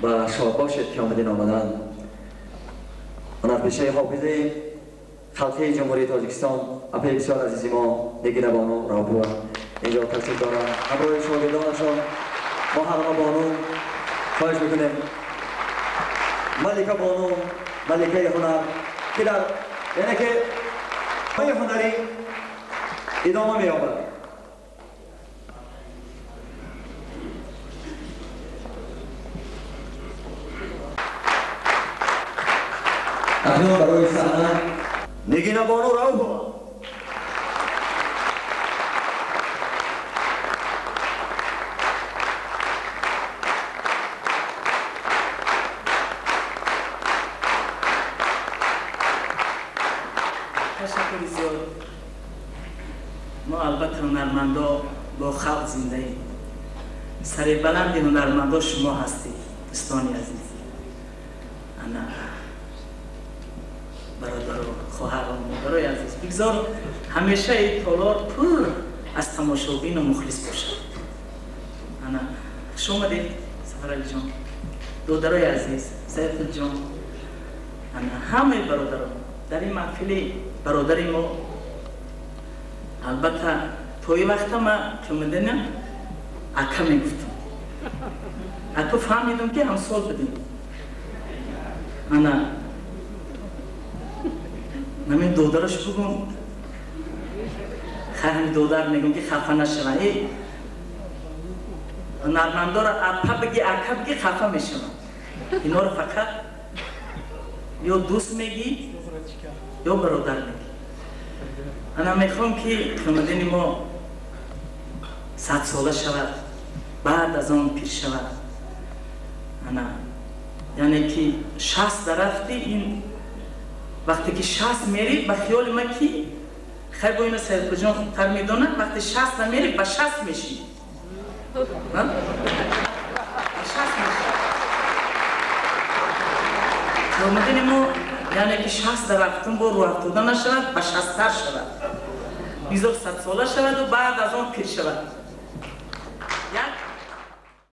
و شاد باشید که آمدین آمدن. هنرپیشه حافظه خلقی جمهوری تاجیکستان اپی بسیار عزیزی ما نگینه بانو رابوه اینجا تشریف دارن همراه شاگردانشان. ما هرما بانو خواهش میکنیم ملکه بانو، ملکه هنر که در یعنی که های هنری ادامه مییابد. اکنون برای صحنه نگینه بانو رؤوفова. تشکر زیاد. ما البته هنرمندا با خلق زنده ایم. سر بلند هنرمندا شما هستید دوستان عزیز. انا برادر و خواهر و مادرای عزیز، بگذار همیشه این تالار پر از تماشاگین و مخلص باشد. انا خوش آمدید سفر علی جان، دادرای عزیز، سیف جان، انا همه برادران در این محفل برادر ما. البته تا این وقت ما که مدنم اکا میگفتم، اکا فهمیدم که همسال بدیم. انا من دادرش بگم، خواهم دادر میگم که خفه نشوه. ای هنرمندا را اپا بگی اکا بگی خفه میشوه. اینا رو فقط یا دوست میگی یا برادر میگی. انا میخوام که خانواده‌ی ما 100 ساله شود، بعد از آن پیر شود. انا یعنی که 60 رفتی، این وقتی که 60 میری به خیال من که خیلی با اینو سید جان خوبتر میدونه، وقتی 60 میری به 60 میشی. به 60 میشی. خانواده‌ی ما یعنی که 60 رفتن با رو افتاده نشود، به 60 تر شود. 2100 ساله شود و بعد از آن پیر شود.